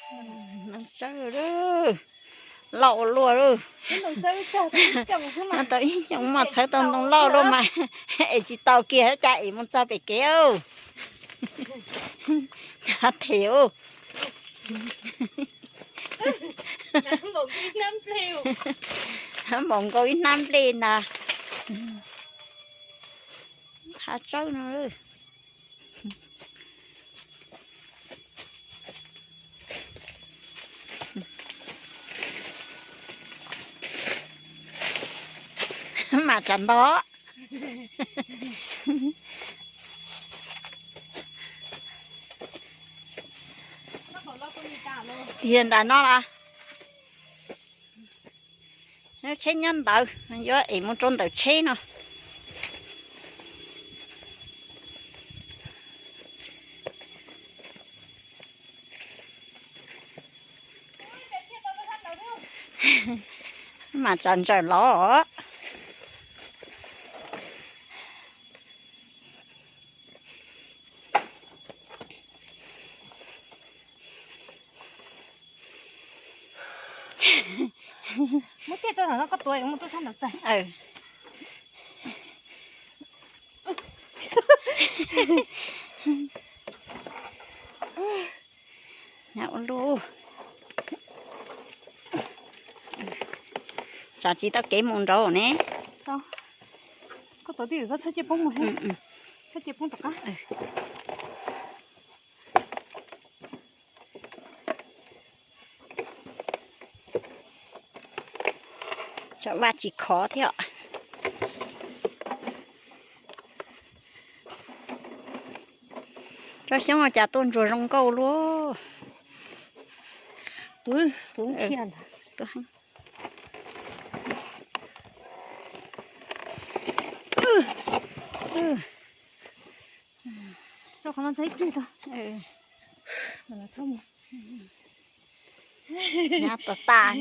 Ntoo tsawb loj ua luaj lawm. Tau ib xyoos mas txhawb tau ntoo loj luaj mas es tsis tau kiag, cas es mus txog pem kev. Them. Npaum nkaus ib hnab nplej ntag. Qhov tsawb no. Mas tsam nto. Tiag nram no los? Tsheb nyob ntawd, yuav es mus rau ntawm tsheb no. Mas tsam ntsawm los. Muab tiag tso no koj tuav mus rau sab nraud txaij. Nyab ua luaj. Tsam tsis tau kev mus nraud ne. Koj tuav twj ywm koj txhob cia poob mus, txhob cia poob tom qab. Tsam vaj tsis khov thiab. Tsob xyoob cas tuaj ntsuag zoo nkauj luaj. Nyab tas tas.